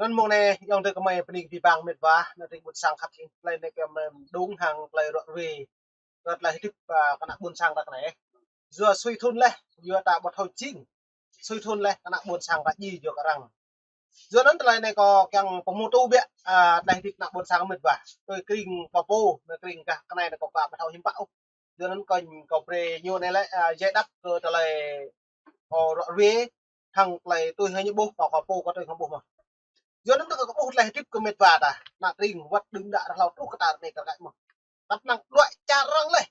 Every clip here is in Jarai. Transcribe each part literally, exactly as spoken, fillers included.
Anŭn mơ̆ng anai, ayŏng adơi kơmơi bơni kơ abih bang mĕt wa, ană tring ƀuôn sang khăp hing, tơlơi anai kơ mơi mơdung hăng tơlơi ră ruai. Kơ tơlơi hơdip, a, kơ ană ƀuôn sang ta kơ anai. Yua sui thun laih, yua ta ƀu thâo jing. Sui thun laih, kơ ană ƀuôn sang ta djai yua kơ arăng. Yua anŭn tơlơi anai kâo kiăng pơhmutu biă, a, tơlơi hơdip ană ƀuôn sang mĕt wa. Tui kring kâo pô, tui kring gah kơ anai kâo ƀu thâo hiư̆m pă ôh. Yua anŭn kâo, kâo brơi ñu anai lĕ, a, jai đăp kơ tơlơi kâo ră ruai, hăng tơlơi tui hăng ñu ƀuh, kâo, kâo pô kâo tui hăng ƀuh mơ̆n. Yua anŭn kâo ƀuh tơlơi hơdip kơ mĕt wa ta, ană tring wơ̆t đưm đă rơhlâo truh kơ ta anai kar kaĭ mơ̆n. Tăp năng đuaĭ čar arăng laih.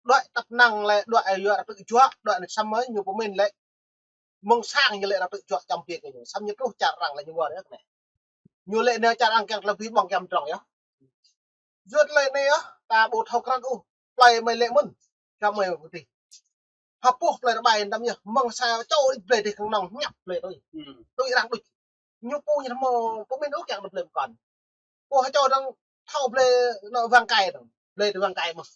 Đuaĭ tăp năng laih, đuaĭ yua arăng tŭ juă, đuaĭ anai samơ̆ ñu pơmĭn lĕ mơ̆ng sang ñu lĕ arăng tŭ juă čăm biă kơ ñu. Samơ̆ ñu truh čar arăng lĕ ñu wơr yơh anai. Ñu lĕ anai čar arăng kiăng tơlơi abih bang kiăng mơdrŏng yơh. Yua tơlơi anai yơh, ta ƀu thâo krăn ôh. Plơi mơi lĕ mơ̆n, kơ mơi pơtih. Hơpŭ plơi rơbai tăm yơh, mơ̆ng sa čô đĭ plơi dih kơnơ̆ng ñăp plơi tui. Hmm. Tui arăng đôč. Ñu pô ñu hmâo pơmĭn ôh kiăng đĭ plơi pơkŏn. Pô hơčô dơ̆ng thâo plơi anŏ wang kai dơ̆ng. Plơi tui wang kai mơ̆n.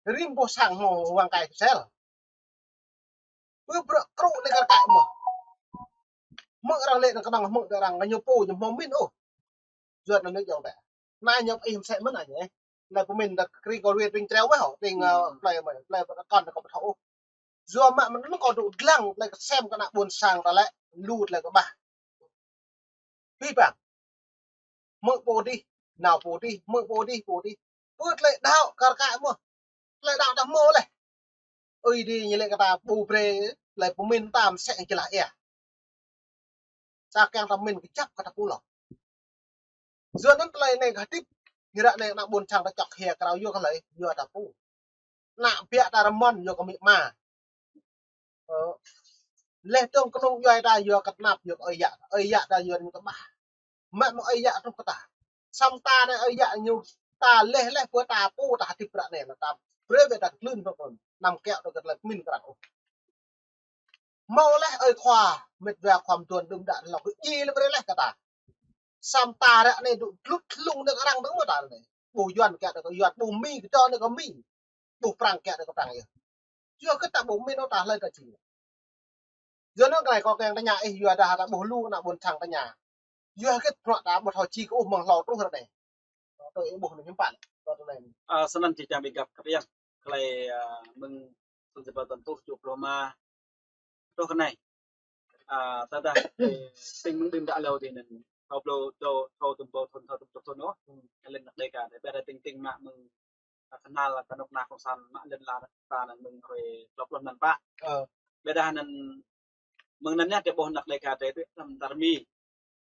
Rĭm boh sang hmâo wang kai sel. Ƀu brơi krŭ anai kar kaĭ mơ̆n. Hmư̆ arăng lĕ anŭn kơnơ̆ng hmư̆ tơ arăng, ñu pô ñu hmâo pơmĭn ôh. Yua anŭn anai ayŏng adơi. Anai ñu ih mơsĕ mơ̆n anai. Anai pơmĭn ta kring kâo ruai tring čreo mơ̆n hŏ, tring, hmm, ơ, plơi mơi, plơi pơkŏn kâo ƀu thâo ôh. Yua mă mơ̆n kâo dŏ dlăng, tơlơi kơsem kơ ană ƀuôn sang ta lĕ, lu tơlơi kơƀah. Abih bang. Hmư̆ pô dih, nao pô dih, hmư̆ pô dih, pô dih. Pơ tơlơi đaŏ kar kaĭ mơ̆n. Tơlơi đaŏ ta hmâo laih. Ơi adai ñu lĕ kơ ta ƀu brơi tơlơi pơmĭn ta mơsĕ jơlah ia. Sa kiăng ta pơmĭn kơjăp kơ ta pô lŏ. Yua anŭn tơlơi anai kơ hơdip, ñu ră anai ană ƀuôn sang ta čŏk hia krao yua kơ tơlơi, yua ta pô. Ană biă ta rơmơ̆n yua kơ amĭ ama. Ơ. Laih dơ̆ng kơnung djuai ta yua kơ tơnap, yua kơ ơi yă, ơi yă ta yua ñu kơƀah. Mă mơ̆ng ơi yă truh kơ ta. Samơ̆ ta anai ơi yă ñu ta laih laih pơ ta pô ta hơdip ră anai ta brơi bĕ ta kơtlưn pơ pơ. Anăm kiaŏ tui kơ tơlơi pơmĭn kơ arăng ôh. Hmâo laih ơi khua, mĕt wa khua mơduôn đưm đă lŏ kơ djai lĕ brơi laih kơ ta. Samơ̆ ta ră anai dŏ dlŭt hlung anŭn arăng dơ̆ng mơ̆ ta anai. Ƀu Yuan kiaŏ tui kơ Yuan, ƀu Mi kiaŏ tui kơ Mi. Ƀu Prăng kiaŏ tui kơ Prăng yơh. Yua kơ ta ƀu pơmĭn ôh ta hlơi ta jing. Yua anŭn tơlơi kâo kiăng tơña ih, yua dah ta ƀuh lu ană ƀuôn sang tơña. Yua hơget bruă ta ƀu thâo čih kơ ôh mơ̆ng hlâo truh ră anai. Tui ih ƀuh anŭn hiư̆m pă. Tui tui anai. Ơ, snăn či čang ƀing găp kơ ƀing. Tơlơi, ơ, mơ̆ng thŭn sa rơbâo tơ̆n tơjuh pluh rơma. Truh kơ anai. Ơ, tơdah, ơ, tring mơ̆ng đưm đă hlâo dih anŭn. Thâo pluh, thâo, thâo tơm ƀâo thŭn, thâo tơm tơjuh thŭn ôh. Hmm. Lĕ anăk Đêga, ƀiădah tring tring mă mơ̆ng kơnăl kơnuk kơna cộng sản mă lŏn la ta anŭn mơ̆ng hrơi klâo pluh anŭn pă. Ơ. Ƀiădah anŭn mơ̆ng anŭn yơh, drei ƀuh anăk Đêga drei tui tăm tar Mi.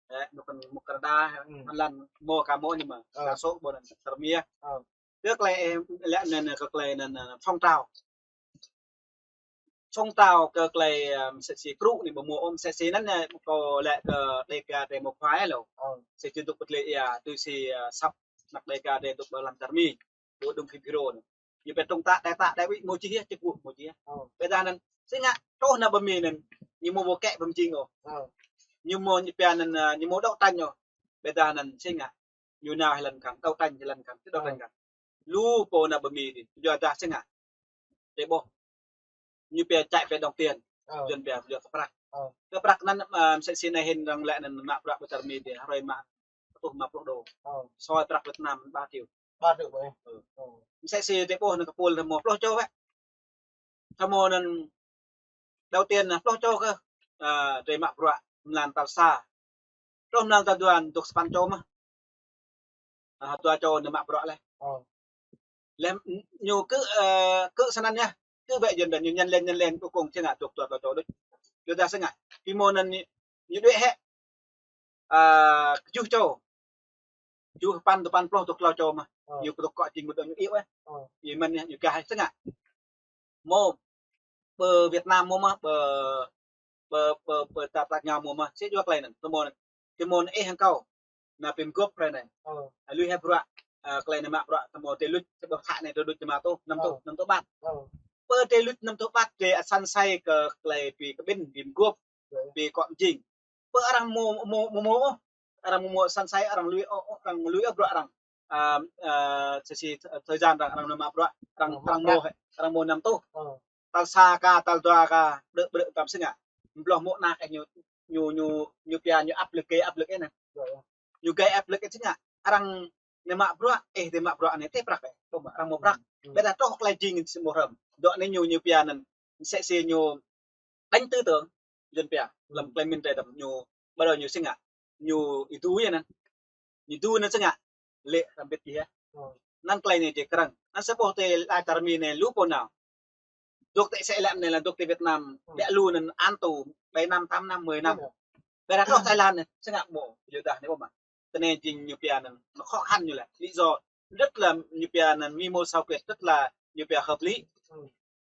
Ơ, anŭn kăn mŭk Canada, hmm, mă lŏn mơ̆ ka mơ̆ ñu mă. Ơ. Đa số ƀuh anŭn tar Mi. Ơ. Kơ tơlơi, ơ, lĕ anŭn, anŭn kơ tơlơi anŭn, anŭn phong trào. Phong trào kơ tơlơi, ơ, msĕ si krŭ anai ƀu mơ̆ ôh, msĕ si anŭn, ơ, kơ lĕ kơ Đêga drei mơ̆ khua ih lŏ. Ơ. Msĕ si dŏ pơtlĕ ia, tui si, ơ, săp anăk Đêga drei dŏ ƀơi lăm tar Mi. Ƀu dŏng kơ biro anŭn. Ñu pĕ tŏng tă, đe tă, đe wĭ, mơ̆ čih yơh, čih ƀu, mơ̆ čih yơh. Ơ. Ƀiădah anŭn, si ngă, truh anăk ƀơi Mi anŭn, ñu mơ̆ ƀu kĕ ƀơi mjing ôh. Ơ. Ñu mơ̆ ñu pia anŭn, ơ, ñu mơ̆ đấu tranh ôh. Ƀiădah anŭn, si ngă, ñu nao hĭ lăn kăn, đấu tranh hĭ lăn kăn, đấu tranh kăn. Lu pô anăk ƀơi Mi dih, yua dah si ngă. Drei ƀuh. Ñu pia chạy về đồng tiền. Ơ. Yuan pia, yua kơ prăk. Ơ. Kơ prăk anŭn, ơ, msĕ si anai hĭn arăng lĕ anŭn mă prăk ƀơi tar Mi dih, hrơi mă, tuh mă pluh đô. Ơ. Soi prăk Việt Nam ba triệu. Ba triệu ƀơi. Ơ. Ơ. Msĕ si drei ƀuh anŭn kơ pôl anŭn mơ̆ pluh čô wĕ. Samơ̆ anŭn đầu tiên anŭn pluh čô kơ, ơ, drei mă bruă mlan tal sa. Truh mlan tal dua anŭn dŏ sapăn čô mơ̆n. Ơ, dua čô anŭn mă bruă laih. Ơ. Laih ñu kơ, ơ, kơ snăn yơh. Kơ wĕ Yuan ƀiă ñu ñăn len, ñăn len, cuối cùng si ngă dŏ dua, dua čô đôč. Yua dah si ngă. Pi mơ̆ anŭn ñu, ñu đuaĭ hĕ. Ơ, kơjuh čô. Kơjuh sapăn, dua sapăn pluh dŏ klâo čô mơ̆n. Ơ. Ñu kơ dŏ kŏ jing mơ̆ dŏ ñu iâu, ơ. Ơ. Iâu mơ̆n yơh, ñu gah si ngă. Mơ̆, ƀơi Việt Nam mơ̆ mơ̆, ƀơi, ƀơi, ƀơi, ƀơi ta, ta ngă mơ̆ mơ̆, si yua tơlơi anŭn, tơmơ̆ anŭn. Tơmơ̆ anŭn ih hăng kâo. Ană ƀing gŏp hrơi anai. Ơ. Lui hĕ bruă, ơ, tơlơi anŭn mă bruă, tơmơ̆ drei luč, tơƀah khă anai drei luč ñu mă tuh, năm tuh, ơ, năm tuh baht. Ơ. Pơ drei luč năm tuh baht, drei ăt săn say kơ tơlơi ƀing kơ ƀing, ƀing gŏp, ơ, ƀing kŏ mjing. Pơ arăng mơ̆, mơ̆, mơ̆, mơ̆, arăng mơ̆, mơ̆ săn say, arăng lui, ơ, ơ, arăng lui, ơ, bruă arăng. Ơ, ơ, si, si, thời gian arăng, arăng anŭn mă bruă, arăng, ơ, arăng mă bruă, mơ̆ hĕ, arăng mơ̆ năm tuh. Ơ. Tal sa kah, tal dua kah, ƀrư̆, ƀrư̆ tăm si ngă. Bloh mơ̆ anăk ih ñu ñu, ñu, ñu pia ñu áp lực, gây áp lực anai. Ñu gây áp lực anai sĭt ngă. Arăng anai mă bruă, ih dê mă bruă anai, tĕ prăk ih. Ƀu mă, arăng mă bruă. Ƀiădah truh tơlơi jing sĭt mă hrŏm. Dŏ anai ñu, ñu pia anŭn. Msĕ si ñu đánh tư tưởng, Yuan pia, lăm tơlơi mĭn tơlơi đăm ñu, ƀơi anŭn ñu sĭt ngă, ñu ih dui anŭn. Ñu ih dui anŭn sĭt ngă, lĕ răm bit kih yơh. Anŭn tơlơi anai jing krăng. Anŭn sa boh tơlơi čar Mi anai lu pô nao. Dŏ tơlơi sĕ lăm anai lĕ dŏ tơlơi Việt Nam, ƀiă lu anŭn ăn tù, bảy năm, tám năm, mười năm. Ƀiădah truh Thái Lan anai, sĭt ngă ƀu, yua dah anai ƀu mă. Tơlơi anai jing ñu pia anŭn, nó khó khăn ñu lĕ. Lý do rất là ñu pia anŭn mì mâu xào quyệt, rất là ñu pia hợp lý.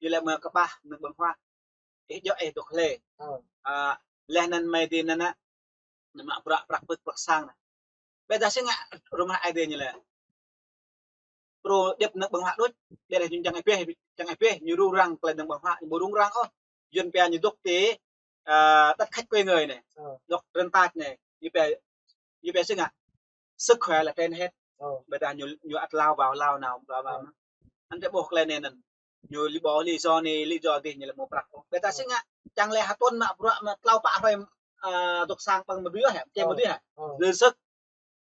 Ñu lĕ mơ̆ kơƀah anŭn ƀơ̆ng huă. Ih djơ̆ ih dŏ hlơi. A, leh anŭn mơ̆ dih anŭn anai. Anai mă bruă prăk pơ̆k prăk sang anai. Ƀiădah sĭt ngă rumah ai dih ñu lĕ. Pru djŏp anŭn ƀơ̆ng huă đôč. Ƀiădah ñu čang ai bĕ, čang ai bĕ, ñu rŭng răng tơlơi anŭn ƀơ̆ng huă, ñu ƀu rŭng răng ôh. Yuan pia ñu dŏ tơlơi, a, đất khách quê người anai. Dŏ rơntač anai. Ñu pia, ñu pia sĭt ngă. Sức khỏe là trên hết. Ƀiădah ñu, ñu ăt lao vào, lao nao, lao vào. Anŭn tơlơi ƀuh tơlơi anai anŭn. Ñu lý do, lý do anai, lý do dih ñu lĕ mơ̆ prăk. Ƀiădah sĭt ngă, čang lĕ ha tuăn mă bruă mă tlâo pă hrơi, a, dŏ sang păng mơ̆ dih hă, čem mơ̆ dih hă. Dư sức.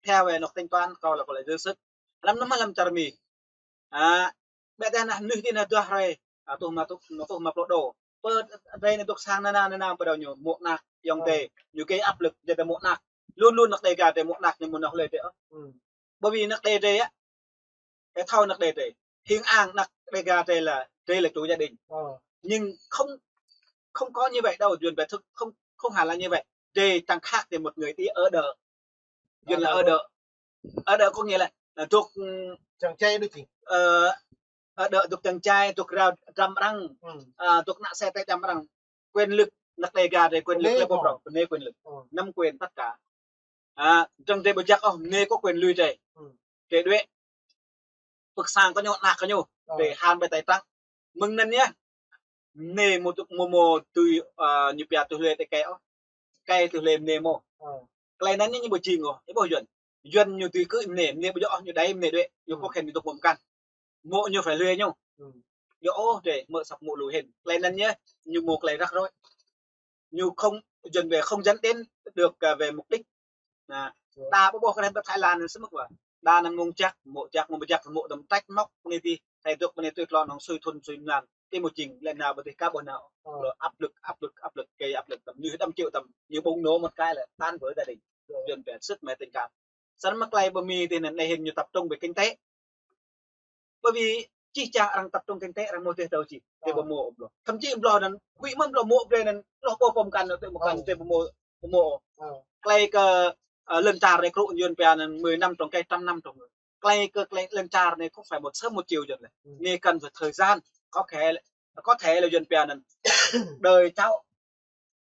Theo về nó tính toán, kâo lĕ kâo lĕ dư sức. Lăm anŭn mơ̆ lăm čar Mi. A, ƀiădah anai mơnuih dih anai dua hrơi. A, tuh mă tuh, tuh mă pluh đô. Pơ, hrơi anai dŏ sang anŭn anŭn anŭn anŭn ƀơi anŭn ñu, mŏ anak, ayŏng adơi. Ñu gây áp lực, jing ta mŏ anak. Luôn luôn anak Đêga adơi mŏ anak ñu mơ̆ nao hlơi adơi. Bởi vì anak Đê adơi á, ih thâo anak Đê adơi. Hiư̆m ang anak Đêga adơi là, adơi là chủ gia đình. Nhưng không, không có như vậy đâu, Yuan phải thực, không, không hẳn là như vậy. Adơi čang khăp adơi một người tí ở đợ. Yuan là ở đợ. Ở đợ có nghĩa là, là dŏ, chàng trai đó chị. Ờ, ở đợ dŏ chàng trai, dŏ rao dram arăng. A, dŏ nă xe tay dram arăng. Quyền lực, anak Đêga adơi quyền lực lĕ ƀu prŏng, bơnê quyền lực. Nắm quyền tất cả. A, dơ̆ng adơi ƀu jak ôh, bơnê có quyền lui adơi. Adơi đuaĭ. Pơ̆k sang kơ ñu, anak kơ ñu. Adơi han ƀơi tay trắng. Mơ̆ng anŭn yơh. Bơnê mơ̆ tŭ, mơ̆, mơ̆ tui, a, ñu pia tui hlơi tơ kơi ôh. Kơi tui hlơi bơnê mơ̆. Tơlơi anŭn ñu ƀu jing ôh, ih ƀuh Yuan. Yuan ñu tui kơ bơnê, bơnê ƀu djơ̆ ôh, ñu đei bơnê đuaĭ, ñu pŏk hĭn ñu dŏ mơ̆ng pơkăn. Mŏ ñu phải lui ñu. Djơ̆ ôh adơi, mơ̆ săp mŏ lui hĭn. Tơlơi anŭn yơh, ñu mơ̆ tơlơi răk rơ̆t. Ñu không, Yuan về không dẫn đến được, à, về mục đích. Anai, ta ƀu ƀuh kơ rĕn pơ Thái Lan anŭn sĭt mơ̆ wa. Đa anŭn mơ̆ng jak, mŏ jak, mơ̆ jak, mŏ đăm trách móc, bơnê dih, thai dŏ bơnê tui tlôn hăng sui thun sui mlan. Tơ mơ̆ jing, lĕ nao ƀơi dih ka ƀuh nao. Lĕ áp lực, áp lực, áp lực, gây áp lực tăm, ñu đăm chịu tăm, ñu bùng nổ một cái là tan vỡ gia đình. Yuan về sức mẻ tình cảm. Sĭt mơ̆ tơlơi ƀơi Mi dih anŭn, anai hĭn ñu tập trung về kinh tế. Bởi vì či čang arăng tập trung kinh tế, arăng mơ̆ tơlơi tao či. Adơi ƀu mŏ ôh. Thậm chí ƀlŏh anŭn, huĭ mơ̆n ƀlŏh mŏ brơi anŭn, ƀlŏh pô pơm kăn, adơi mơ̆ kăn, adơi ƀu mŏ, ƀu mŏ. Tơlơi kơ, a, lŏn čar anai kru Yuan pia anŭn mười năm trồng cây, trăm năm trồng người. Tơlơi kơ, tơlơi lŏn čar anai không phải một sớm một chiều Yuan lĕ. Anai cần phải thời gian, có thể, có thể là Yuan pia anŭn đời cháu,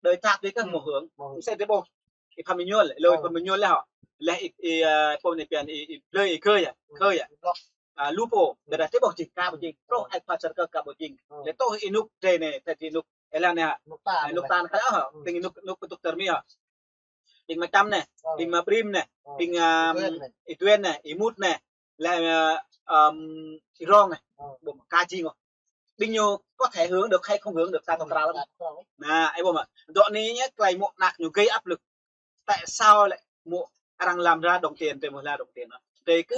đời ta tui kơ mơ̆ hưởng. Mơ̆ hưởng. Msĕ adơi ƀuh. Ih pha mơñul, lơi pha mơñul lĕ hŏ. Lĕ ih, ih, a, pô anai pia anŭn ih, ih, lơi ih khơi ah, khơi ah. A, lu pô, ƀiădah adơi ƀuh jing, ka ƀu jing. Truh ai pha sar kơ ka ƀu jing. Lĕ truh ih nuk adơi anai, tơ ih nuk. Ih lăng anai hă. Nuk ta anai. Nuk ta anai hă. Tĭng nuk, nuk pơtŭk tơr Mi hă. Tĭng Ma Čăm anai, tĭng Ma Brim anai, tĭng, a, Ih Tuen anai, Ih Mut anai. Lĕ, a, ih Rong anai. Ƀu mă ka jing ôh. Ƀing ñu có thể hưởng được hay không hưởng được, ta tơkra lăm. Anai, ih ƀuh mơ̆. Dŏ anai yơh, tơlơi mŏ anak ñu gây áp lực. Tại sao lĕ mŏ arăng làm ra đồng tiền, adơi mơ̆ la đồng tiền anŭn. Adơi kơ,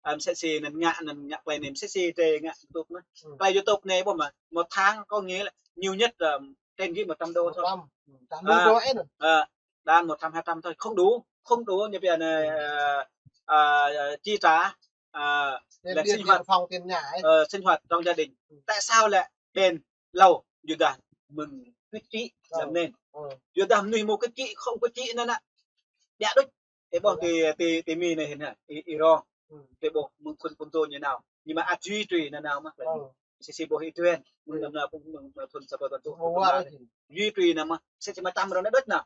a, msĕ si anŭn ngă, anŭn ngă tơlơi anai, msĕ si adơi ngă YouTube anŭn. Tơlơi YouTube anai ƀuh mơ̆, một tháng có nghĩa là nhiều nhất là trên dưới một trăm đô thôi. Một trăm. Một trăm đô. Đan một trăm, hai trăm thôi, không đủ, không đủ như bây giờ này, à, à, chi trả, à, tiền điện, tiền phòng, tiền nhà ấy. Ờ, sinh hoạt trong gia đình. Tại sao lại bền lâu? Yua dah mơ̆ng kơ či lăm anai. Yua dah mơnuih mơ̆ kơ či, không kơ či anŭn anŭn. Ƀiă đôč. Adơi ƀuh tơ, tơ, tơ Mi anai hĭn hă, ih, ih Rong. Adơi ƀuh mơ̆ng khul phun tô ñu nao. Nhưng mà ăt duy trì anŭn nao mơ̆. Msĕ si ƀuh Ih Tuen, mơ̆ng anŭn nao, mơ̆ng, mơ̆ng thun sa ƀă thun tŭ. Duy trì anŭn mơ̆, msĕ si Ma Čăm rŏ anai đôč anŭn.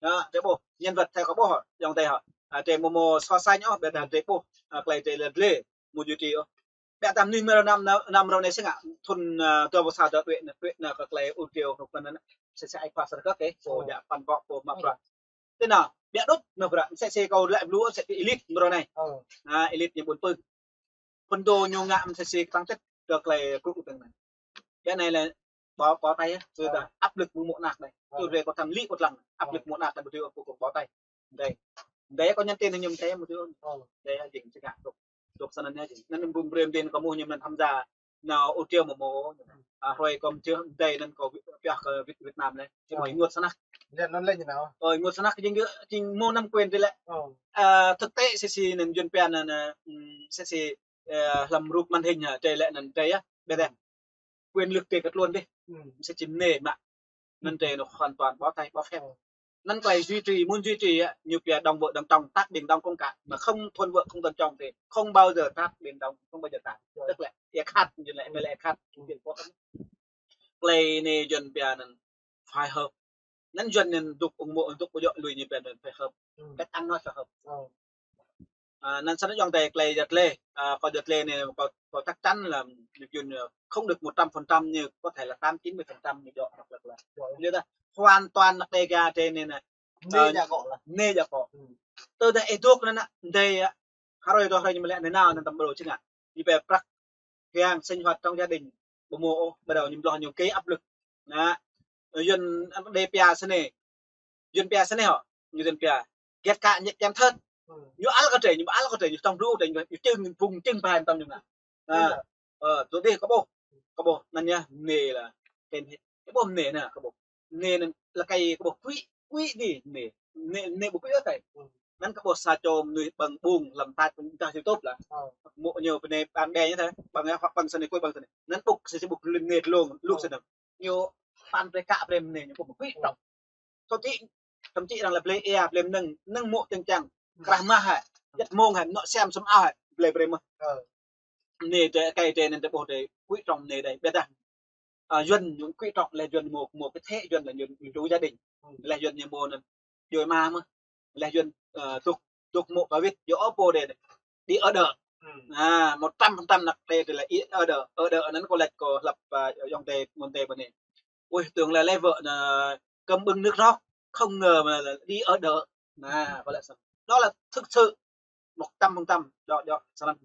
Anai, adơi ƀuh, nhân vật thâo kơ ƀuh hă, ayŏng adơi hă. A, adơi mơ̆ mơ̆ so sánh ôh, ƀiădah adơi ƀuh, a, tơlơi adơi lĕ lĕ, mơ̆ duy trì ôh. Ƀiădah mơnuih mơ̆ rŏ anăm, anăm rŏ anai sĭt ngă, thun, a, dua ƀơi sa dua đuaĭ anŭn, đuaĭ anŭn kơ tơlơi ur kiêu hnŭk anŭn anŭn. Msĕ si ai pha sar kơ kơ, pô djă păn kŏ, pô mă bruă. Tơ anŭn, ƀiă đôč anŭn bruă, msĕ si kâo lĕ blŭ, msĕ si elite mơ̆ rŏ anai. A, elite ñu ƀun pưng. Phun tô ñu ngă msĕ si tăng tết kơ tơlơi kru tơng anŭn. Ƀiă anai lĕ, bỏ, bỏ tay á. Rồi ta áp lực mơ̆ng mŏ anak đơi. Rồi kâo thăm lĕ kâo lăng áp lực mŏ anak đơi, ƀu dưi ôh, kâo, kâo bỏ tay. Đơi. Đơi kâo nhắn tin ñu mơ̆n đơi, ƀu dưi ôh. Đơi, jing čơngă dŏ. Dŏ sang anŭn jing. Anŭn ƀu brơi tin kâo mơ̆ ñu mơ̆n tham gia nao ôh, triu mơ̆ mơ̆. A, hrơi kâo mơ̆ čih đơi anŭn kâo wĭt, pioh kơ Việt, Việt Nam lĕ. Čih mơ̆ ênguôt sa anăk. Lĕ anŭn lĕ ñu nao. Ơ, ênguôt sa anăk jing gơ̆, jing mơ̆ năm quyền đơi lĕ. A, thực tế sĭ sĭ anŭn Yuan pia anŭn, ơ, ừm, sĭ sĭ, ơ, hlăm rup màn hình hă, đơi lĕ anŭn đơi yơh. Ƀiă đơi. Quyền lực đơi kơ tluôn đih. Sĭ sĭ mơnê mă. Anŭn đơi anŭn hoàn toàn bỏ tay, bỏ phép. Anŭn tơlơi duy trì, muốn duy trì á, ñu pia đồng vợ đồng chồng, tác biển đồng không cạn, mà không thuận vợ không thuận chồng thì không bao giờ tác biển đồng, không bao giờ cạn. Tức là ĕ khăt, ñu lĕ, mơ̆ lĕ ĕ khăt. Tơlơi anai Yuan pia anŭn phải hợp. Anŭn Yuan anŭn dŏ ung mô̆, dŏ ƀu djơ̆ lui ñu pia anŭn phải hợp. Cách ăn nói phải hợp. A, anŭn sĭt yơh tơlơi, tơlơi, a, kâo tơlơi anai, kâo, kâo chắc chắn là ñu, ñu không được một trăm phần trăm nhưng có thể là tám chín mươi phần trăm ñu djơ̆, hoặc là, là, ñu ta hoàn toàn là đơi gah đơi anai nă. Anai, a, djơ̆ kâo lah. Anai djơ̆ kâo. Tơdah ih dŏ anŭn nă, đơi á, hrơi dŏ hrơi ñu mơ̆ lĕ anai nao anŭn tăm ƀrô čơngă. Ñu pia prăk, kiăng sinh hoạt trong gia đình, ƀu mơ̆ ôh, bắt đầu ñu ƀlŏh ñu kơ áp lực. Nă, Yuan đơi pia sĭ anai. Yuan pia sĭ anai hŏ, ñu Yuan pia. Giĕt kă ñĕt kiăng thơ̆t. Ñu ăl kơ đơi, ñu ăl kơ đơi, ñu tŏng blŭ đơi, ñu čưng phung čưng pai tăm ñu nă. Nă, ơ, tui đih kâo ƀuh. Kâo ƀuh, anŭn yơh, anai lah. Kâo ƀuh anai nă, kâo ƀuh. Anai anŭn lĕ kâo ƀuh quỹ, quỹ đih anai. Anai, anai ƀu quỹ ôh kâo. Anŭn kâo ƀuh sa čô mơnuih ƀơ̆ng ƀơ̆ng lăm tač ƀơ̆ng dah YouTube lah. Mơ̆ ñu pơ anai ƀơ̆ng đơi ñu ta, ƀơ̆ng yơh, hoặc ƀơ̆ng sĭ anai, quỹ ƀơ̆ng sĭ anai. Anŭn ƀuh sĭ sĭ ƀuh lĕ anai tlông, lŭk sĭ anŭn. Ñu păn brơi kă brơi mơnê ñu ƀu mă quỹ trong. Thậm chí, thậm chí rằng là blơi ia, blơi mơnơ̆ng, mơnơ̆ng mơ̆ tơ̆ng čang. Krah mah hă, djăt mông hă, mơnuă sem sem ao hă, blơi brơi mơ̆n. Anai đơi, kâo đơi anŭn đơi ƀuh đơi quỹ trong anai đơi, ƀiă dah. A, Yuan ñu quỹ trong lĕ Yuan mơ̆, mơ̆ cái thế Yuan là Yuan, Yuan chủ gia đình. Lĕ Yuan ñu mơ̆ anŭn, djuai ama mơ̆n. Lĕ Yuan, ơ, dŏ, dŏ mơ̆ pơ wĭt, dŏ ôh pô đơi. Đi ở đợ. À, một trăm phần trăm năk đơi, đơi là đi ở đợ. Ở đợ anŭn kâo lăi kâo hlăp, à, yŏng đơi mơ̆n đơi ƀơi anai. Ôi, tưởng là lấy vợ là cơm bưng nước rót, không ngờ mà là đi ở đợ. À, kâo lăi sĭ. Đó là thực sự một trăm phần trăm, djơ̆, djơ̆, sơnăm.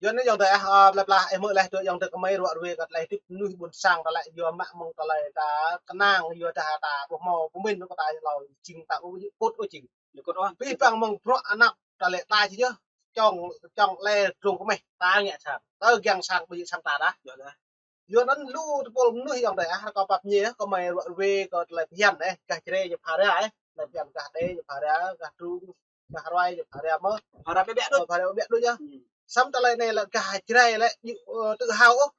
Yua anŭn yŏng đơi ah, a, pla pla, ih mơ̆ lĕ tui yŏng đơi kơmơi ruă ruê kơ tơlơi hơdip mơnuih ƀôn sang ta lĕ yua mă mơ̆ng tơlơi ta kơnang yua dah ta ƀu hmâo pơmĭn kơ ta hlâo jing ta ƀu kŭt ôh jing. Ƀu kŭt ôh. Pih păng mơ̆ng bruă anăp ta lĕ ta či yơh. Čŏng, čŏng lĕ drông kơmeh ta ngă sang. Tơ giăng sang ƀu djơ̆ sang ta dah. Yua anŭn lu tơpul mơnuih yŏng đơi ah, kâo pap ñe, kơmơi ruă ruê kơ tơlơi phiăn eh, gah Jrai ñu pha ra eh, tơlơi phiăn gah Đê ñu pha ra, gah Trung, gah Hroi ñu pha ra mơ̆n. Pha ra ƀiă ƀiă đôč. Ơ, pha ra ƀiă ƀiă đôč yơh. Samơ̆ tơlơi anai lĕ gah Jrai lĕ, ñu, ơ, tự hào ôh.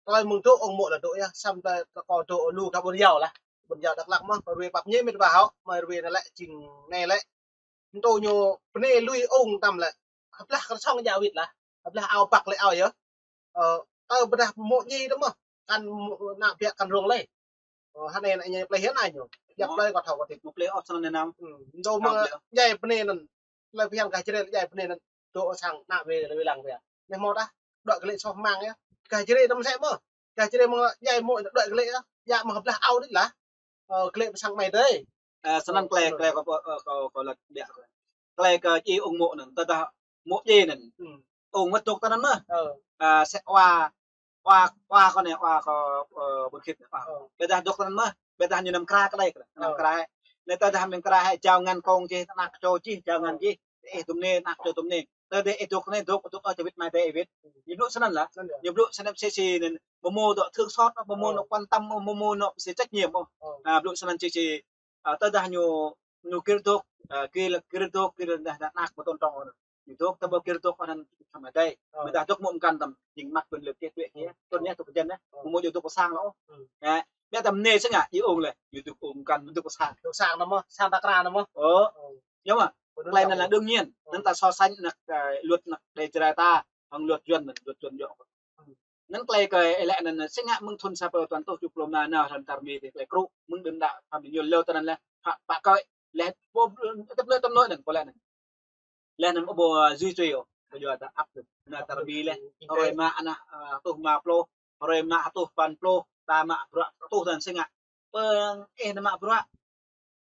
Tơlơi mơ̆ng dŏ ung mô̆ lĕ dŏ yơh, samơ̆ tơlơi kâo dŏ lu gah ƀôn yâo lah. Ƀôn yâo Dak Lak mơ̆n, kơ ruê pap ñe mĭt wa hŏ, kơmơi ruê anai lĕ jing anai lĕ. Mơ̆ tơ ñu pơnê lui ung tăm lĕ. Hơplah kơ song djă wĭt lah. Hơplah ao păk lĕ ao yơh. Ơ, tơ ƀơdah mơ̆ ñi tơ mơ̆. Kăn mơ̆ nă biă kăn rông lĕ. Ơ, hơnai nă ñe plei hiăn ai ñu. Djă plei kâo thâo kâo tĭp. Mơ̆ plei ôh sơnăn anai nao. Ơ, mơ̆ djai pơnê anŭn. Plei phiăn gah Jrai djai pơnê anŭn. Dŏ sang nă wê, wê lăng wê. Anai mơ̆ dah. Dŏ kơ lĕ soh mang yơh. Gah Jrai tăm sĕ mơ̆. Gah Jrai mơ̆ djai mơ̆ dŏ kơ lĕ yơh. Djă mơ̆ hơplah ao đôč lah. Ơ, kơ lĕ pơ sang mơi đơi. Ơ, sơnăn tơlơi, tơlơi kâo, ơ, kâo, kâo lăi biă. Tơlơi kơ či ung mô̆ anŭn, tơdah mô̆ djai anŭn. Ung mơ̆ dŏ tơ anŭn mơ̆. Ơ. A, sĕ wa, wa, wa kâo anai, wa kâo, ơ, ƀôn khĭt anai, wa. Ơ. Ƀiă dah dŏ tơ anŭn mơ̆, ƀiă dah ñu năm kra kơ đơi, năm kra. Anai tơdah năm kra hă, jao ngăn kông čih, anăk čô čih, jao ngăn čih. Ih tŭm anai, anăk čô tŭm anai. Tơdah ih dŏ anai, dŏ, dŏ, ơ, čơ wĭt mai đơi ih wĭt. Ñu blŭ sơnăn lah. Sơnăn. Ñu blŭ sơnăn sĭ sĭ anŭn, ƀu mơ̆ dŏ thương xót, ƀu mơ̆ dŏ quan tâm, ƀu mơ̆ dŏ sự trách nhiệm. Ơ. A, blŭ sơnăn sĭ sĭ. A, tơdah ñu, ñu gir dŏ, a, gir, gir dŏ, gir dah, dah anăk ƀu tôn trọng. Ñu dŏ, tơdah ƀu gir dŏ, anŭn tăm đơi. Ơ. Mơ̆ dah dŏ mơ̆ mơkăn tăm, jing mă quyền lực kơ tuĕ kơ. Ơ. Tơl anai dŏ kơ jăn anai, ƀu mơ̆ dŏ dŏ pơ sang lŏ. Ơ. Ơ, ƀiă tăm anai sĭ ngă, ih ung lĕ, ñu dŏ ung mơkăn, dŏ pơ sang. Dŏ sang anŭn mơ̆, sang ta kra anŭn mơ̆. Ơ. Ơ. Yơh mơ̆. Tơlơi anŭn là đương nhiên. Ơ. Anŭn ta so sánh anăk, ơ, luật anăk đơi Jrai ta, hăng luật Yuan anŭn, luật Yuan yơh. Ơ. Anŭn tơlơi kơ ih lăi anŭn, sĭ ngă mơ̆ng thun sa rơbâo tơjuh pluh rơma nao hrăm tar mi tơlơi krŭ, mơ̆ng đưm đă, pha mi ñu lơ tơ anŭn lĕ, pha, pha kơ, lĕ, ƀu, tơp nơi, tơp nơi anŭn, kâo lăi anŭn. Lĕ anŭn ƀu, ơ, duy trì ôh, kơ yua ta áp lực, nao tar mi lĕ, hrơi mă anŭn, ơ, hơtuh rơma pluh, hrơi mă hơtuh păn pluh, ta mă bruă hơtuh tơl sĭ ngă. Pơ ih nao mă bruă,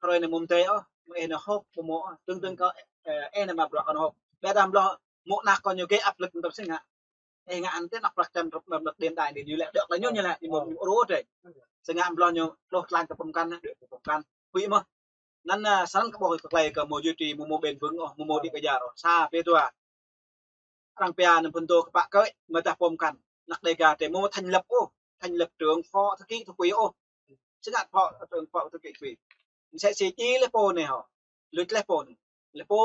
hrơi anai mơ̆ mơdơi ôh, mơ̆ ih nao hơ̆k, ƀu mơ̆ ôh, tơ̆ng tơ̆ng kơ, ơ, ih nao mă bruă kơ nao hơ̆k. Ƀiă dah mơ̆ lŏ, mơ̆ anăk kơ ñu gir áp lực tăm sĭ ngă. Ê, ngă anŭn tĕ năk prăk čăm rơp-, rơp-, rơp-, đen đai đi, ñu lĕ đŏk lĕ ñu ñu lĕ, ñu mơ̆, ñu ôh trĕ. Sơngă blŏng ñu, đôč tlañ kơ pơm kăn, đôč kơ pơm kăn. Huĭ mơ̆. Anŭn, a, snăn kơ ƀuh kơ klei kơ mơ̆ duy trì, mơ̆, mơ̆ bền vững ôh, mơ̆, mơ̆ đĭ kơ jar ôh. Sa pê dua. Arăng pia anŭn phŭn dô kơ pă kơi, mơ̆ dah pơm kăn. Năk Đêga tĕ mơ̆ thành lập ôh, thành lập trưởng, phó thư ký, thư ký ôh. Sơngă phó, trưởng, phó thư ký, thư ký. Msĕ si čih lĕ pô anai hŏ. Luč lĕ pô anai. Lĕ pô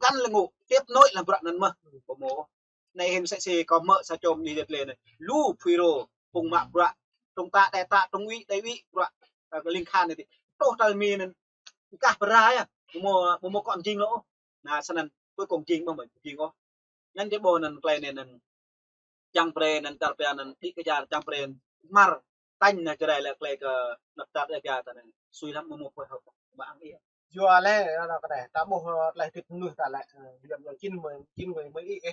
kăn lĕ ngŏ, tiếp nối lĕ bruă anŭn mơ̆. Pô mơ̆. Anai hĭn msĕ si kâo hmư̆ sa čô mơnuih djăt lĕ anai. Lu FULRO, phung mă bruă. Trung tá, đại tá, trung úy, đại úy, bruă. Ơ, kơ ling khan anai tĕ. Truh tal Mi anŭn. Kah pơrai ah. Mơ̆, mơ̆, mơ̆ kŏ jing lŏ. Anŭn, snăn, cuối cùng jing mơ̆, mơ̆ jing ôh. Anŭn tĕ ƀuh anŭn klei anai anŭn. Čang brơi anŭn čar pia anŭn đĭ kơ jar čang brơi mơ̆r tañ anŭn Jrai lĕ klei kơ năp čar Đêga ta anŭn sui lăm mơ̆ mơ̆ phối hợp mă ang ia. Yua lĕ, anŭn kơ anai, ta ƀuh, ơ, tơlơi hơdip mơnuih ta lĕ, ơ, yua yua chín mươi, chín người mới ý, ê.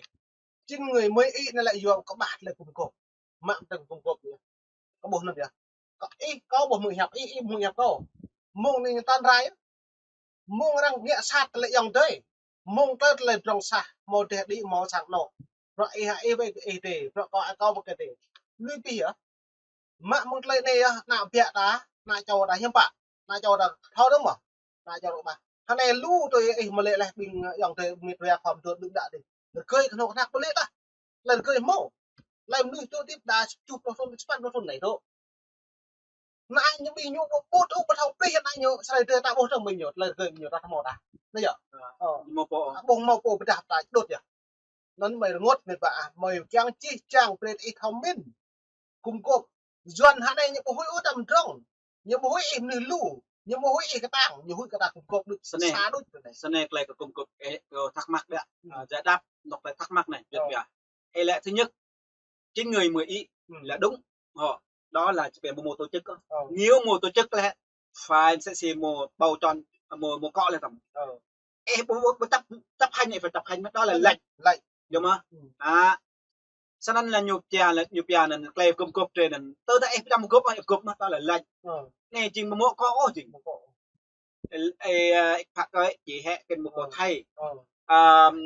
Chín người mới ý anŭn lĕ yua kơ ƀah tơlơi gum gôp. Mă tơlơi gum gôp yơh. Kơ ƀuh anŭn yơh. Kơ ih, kâo ƀuh mơ̆ng hiăp ih, ih mơ̆ng hiăp kâo. Mơ̆ng anai tơl rai yơh. Mơ̆ng arăng ngă sat tơlơi ayŏng adơi. Mơ̆ng tơlơi tơlơi drŏng sah, hmâo dêh đĭ, hmâo sang anŏ. Bruă ih hă ih ƀai kơ ih dêh, bruă kâo hă kâo ƀai kơ dêh. Lui pih yơh. Mă mơ̆ng tơlơi anai yơh, ană biă ta, ană čô ta hiư̆m pă, ană čô ta thâo dơ̆ng mơ̆. Ană čô ta ƀah. Hơnai lu tui ih mơlĕ leh ƀing ayŏng adơi mĭt wa khŏm dŏ đưm đă dêh. Rơgơi kơnơ̆ng kơnăk mơlĕ tah. Tơlơi rơgơi hmâo. Tơlơi mơnuih dŏ hơdip đa tơjuh pluh thŭn, sapăn pluh thŭn anai dŏ. Ană ñu ƀing ñu ƀu ƀuh ôh, ƀu thâo plih ană ñu, sơlơi dêh ta ƀuh dơ̆ng ƀing ñu, tơlơi rơgơi ƀing ñu ta hmâo đa. Anai yơh. Ơ. Hmâo pô. Ƀu hmâo pô pơdah ta đôč yơh. Anŭn mơi rơngot mơi ƀă, mơi kiăng čih čang brơi ih thâo mĭn. Gum gôp. Yuan hơnai ñu ƀu huĭ ôh tăm drŏng. Ñu ƀu huĭ ih mơnuih lu. Ñu ƀu huĭ ih kơtang, ñu huĭ kơ ta gum gôp đôč. Snăn. Sa đôč anai. Snăn klei kơ gum gôp, ê, kơ thắc mắc ƀiă. Ơ. A, giải đáp, dŏ klei thắc mắc anai, Việt Ơ. Ƀiă. Ê, lĕ thứ nhất, chín người mười ý là đúng. Họ, đó là chỉ về một, một tổ chức á. Nếu một tổ chức lĕ, phải sẽ si một bầu chọn, một, một cọ lĕ tăm. Ê, bộ, bộ, bộ chấp, chấp hành này phải chấp hành, đó là lệnh. Lệnh. Đúng không? À, snăn lĕ ñu pia, lĕ ñu pia anŭn klei gum gôp trê anŭn. Tơ ta ê pơčăm gôp, ê gôp mơ̆, đó là lệnh. Anai jing mơ̆ mơ̆ kơ ôh jing. Ê, ê, ê, phă kơi, či hĕ kơ mơ̆ pô Thái. Ơ. Ơm,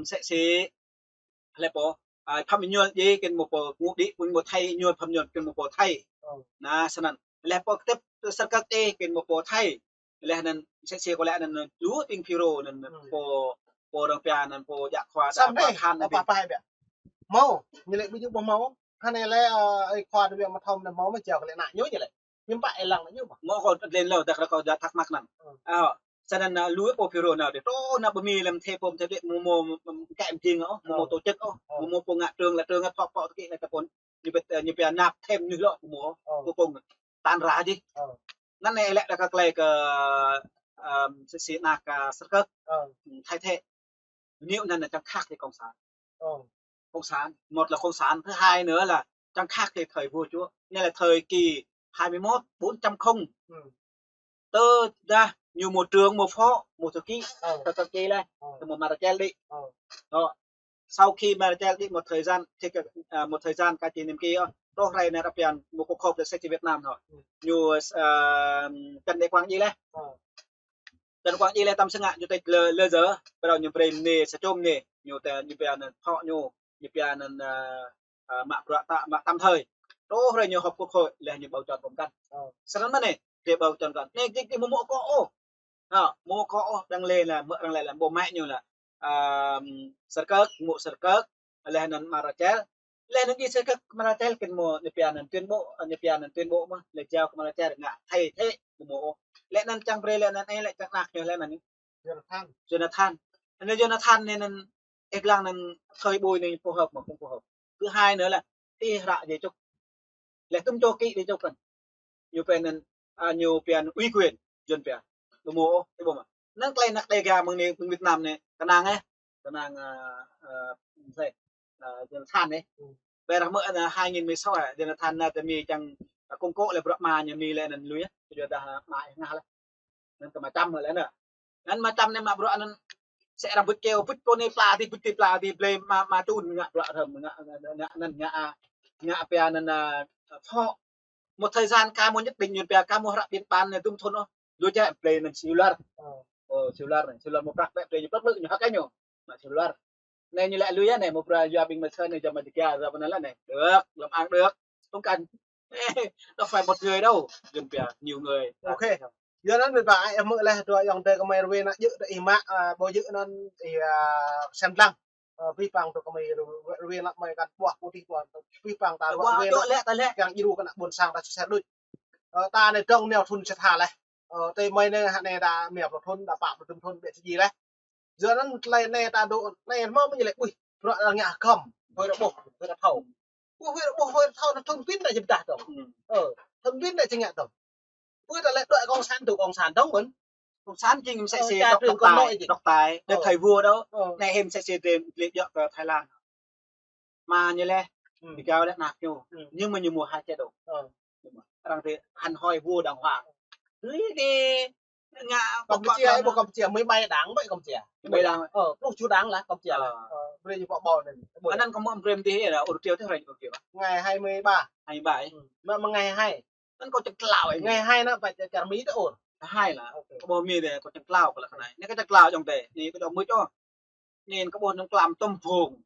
sẽ si, lĕ pô, a, Phạm Minh Nhuần djai kơ mơ̆ pô ngŏ đĭ, pô mơ̆ Thái Nhuần, Phạm Nhuần kơ mơ̆ pô Thái. Ơ. Anŭn, snăn. Lĕ pô kơtĕp Sơrkơk djai kơ mơ̆ pô Thái. Lĕ anŭn, sẽ si kơ lĕ anŭn, lu ƀing FULRO anŭn, pô, pô arăng pia anŭn, pô djă khua, djă khua khan anŭn. Hmâo, ñu lĕ ƀu djơ̆ ƀu hmâo. Hơnai lĕ, ơ, ơi khua djơ̆ ƀu hmâo thâo anŭn hmâo mơ̆ jao kơ lĕ ană ñu ñu lĕ. Hiư̆m pă ih lăng ană ñu mơ̆. Mơ̆ kâo lĕ lơ, dah kâo djă thắc mắc anŭn. Ơ. Ơ. Snăn, a, lu ƀing FULRO anŭn dêh. Truh anŭn ƀu mĭn lăm thê pô, thê ƀĕ mơ̆ mơ̆, mơ̆ kĕ mơjing ôh, mơ̆ mơ̆ tổ chức ôh, mơ̆ mơ̆ pô ngă trường là trường, thŏk pô kơ kĕ lĕ ta pôn. Ñu ƀĕ, a, ñu pia năp thêm ñu lŏ mơ̆ mơ̆. Ơ. Pô pô tan rã dih. Ơ. Anŭn anai lĕ đa kơ klei kơ, ơm, sẽ si ană kơ Sơrkơk. Ơ. Thay thế. Nếu anŭn là chăng khác thì cộng sản. Ơ. Cộng sản, một là cộng sản, thứ hai nữa là chăng khác thì thời vua chúa. Anai là thời kỳ hai mươi mốt, bốn chấm không. Tơ dah ñu mơ̆ trưởng, mơ̆ phó, mơ̆ thư ký, tơ, tơ ký lĕ, tơ mơ̆ Marcel đĭ. Đó. Sau khi Marcel đĭ một thời gian, thì, à, một thời gian ka či niêm ký, ơ, truh rai anai ră pian mơ̆ kơ khŏp lĕ sẽ si Việt Nam thôi. Ñu, à, Trần Đại Quang đĭ lĕ. Trần Quang đĭ lĕ tăm sơngă chủ tịch lơ, lơ giờ, bắt đầu ñu brơi mơnê, sa čô mơnê, ñu tơ, ñu pia anŭn phó ñu, ñu pia anŭn, à, à, mă bruă ta, mă tạm thời. Truh rai ñu họp quốc hội, lĕ ñu bầu chọn pơm kăn. Snăn mơ̆ anai, ñu bầu chọn kăn. Anai, ñu, ñu mơ̆ mơ̆ kơ ôh. Ha, mơ̆ kơ ôh, đang lĕ lĕ, mơ̆ đang lĕ lĕ, mơ̆ mă ñu lĕ. À, Sơrkơk, mơ̆ Sơrkơk, lĕ anŭn Marcel. Lĕ anŭn djai Sơrkơk Marcel kơ mơ̆ ñu pia anŭn tuyên bố, ñu pia anŭn tuyên bố mơ̆, lĕ jao kơ Marcel ngă thay thế, mơ̆ mơ̆ ôh. Lĕ anŭn čang brơi lĕ anŭn, ê, lĕ čang anăk ñu lĕ anŭn. Jonathan. Jonathan. Anŭn Jonathan anai anŭn, ê, lăng anŭn thời buổi anai phù hợp mơ̆ không phù hợp. Thứ hai nữa là, ê, hră di chúc. Lĕ tŭm čô ký di chúc kăn. Ñu pia anŭn, à, ñu pia anŭn ủy quyền, Yuan pia. Ƀu mơ̆ ôh, ƀu mơ̆. Anŭn klei anăk Đêga mơ̆ng anai, mơ̆ng Việt Nam anai, kơnang, ê. Kơnang, à, à, thê, à, Jonathan anai. Ƀơi ră mơ̆, à, hai nghìn mười sáu, à, Jonathan anŭn tơ Mi čang, à, công cụ lĕ bruă mă ñu Mi lĕ anŭn lui, à. Ƀu djơ̆ dah, à, mă ngă lĕ. Anŭn tơ mă čăm lĕ anŭn. Anŭn mă čăm anai mă bruă anŭn. Sẽ arăng bưč keo, bưč pô anai pla dih, bưč dih pla dih, blơi mă, mă čun ngă bruă rơm, ngă, ngă, ngă, ngă anŭn, ngă, à, ngă pia anŭn, à, phó. Một thời gian ka mơ̆ nhất định ñu pia ka mơ̆ hră biên bản anai tŭm thŭn ôh. Lu čeh blơi anŭn siu lar. Ơ, siu lar anai, siu lar mơ̆ prăk ƀĕ blơi ñu prăk lư̆ ñu hăk kơ ñu. Mă siu lar. Anai ñu lĕ lui anai, mơ̆ pra yua ƀing mơsơ anai, jăm mơ̆ dikea, ra pơ anai lĕ anai. Được, làm ăn được. Không cần. Đâu phải một người đâu. Dân Pia, nhiều người. Ok. Yua anŭn mơ̆n ba ai mơ̆ lĕ, dua ayŏng adơi gơmơi rơwe ană djơ̆, dua ih mă, a, ƀu djơ̆ anŭn, ih, a, sem lăng. Ơ, pih pang tơ gơmơi rơwe ană gơmơi kăn ƀuah putih ƀuah. Pih pang ta rơwe ană lĕ, ta lĕ. Kiăng djru kơ ană ƀôn sang ta sĭt sĭt đôč. Ơ, ta anai dŏng nao thun sĭt ha lĕ. Ơ, tơ mơi anai hă anai ta mia pluh thun, ta pă pluh thun, ƀĕ sĭt lĕ. Yua anŭn tơlơi anai ta dŏ, anai mơ̆ mơ̆ ñu lĕ, ui, bruă ta ngă hơgăm, hơi rơƀôh, hơi rơthâo. Ui, hơi rơƀôh, hơi rơthâo, anŭn thun pin ta jơm dah dŏng. Ơ, thun pin ta jơngă dŏng. Ui, ta lĕ dŏ cộng sản, dŏ cộng sản dŏng mơ̆n. Cộng sản jing msĕ si độc tài, độc tài, độc tài vua đó. Anai hĭ msĕ si tơlơi djơ̆ kơ Thái Lan. Mă ñu lĕ, ƀu gao lĕ ană ñu. Nhưng mà ñu mua hai chế độ. Arăng tơ hăn hoi vua đàng hoàng. Tui anai ngă Campuchia, ƀu Campuchia, mười bảy đảng ƀơi Campuchia. Mười bảy đảng. Ơ, pluh juh đảng lah Campuchia lah. Ơ, brơi ñu ƀu ƀuh anŭn. Anŭn kơ mơ̆ brơi mơ̆ tih lah, ur triu tih hrơi ur triu. Ngày hai mươi ba. Hai mươi ba. Mă mơ̆ ngày hai. Anŭn kơ čơklao. Ngày hai anŭn ƀơi čar Mi tơ ur. Hai lah. Kơ ƀuh Mi tơ kơ čơklao kơ lăk anai. Anai kơ čơklao djŏng tơ. Anai kơ djŏ mưč ôh. Anŭn kơ ƀuh anŭn klam tơm phung.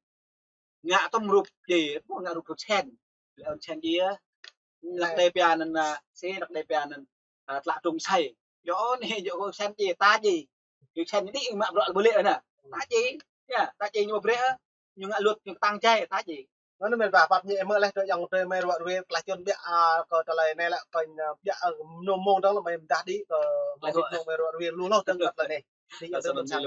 Ngă tơm rup djai, ƀuh ngă rup rup sen. Lĕ ôn sen djai. Lăk đe pia anŭn, a, si lăk đe pia anŭn, a, tlă trung sai. Yua anai, yua ôn sen djai, ta djai. Yua sen anai mă bruă ƀu lĕ anŭn. Ta djai. Yơh, ta djai ñu ƀu brơi. Ñu ngă luật ñu tăng jai, ta djai. Anŭn mơ̆n ba pap ñu mơ̆ lĕ dua ayŏng adơi gơmơi rơwe tơlơi čun ƀiă, a, kơ tơlơi anai lĕ kơ, a, ƀiă, a, mơnơ̆ng mơnơ̆ng dong lĕ mơi mơdah đĭ kơ gơmơi rơwe lu hloh dơ̆ng kơ tơlơi anai. Đĭ ayŏng adơi ƀôn sang.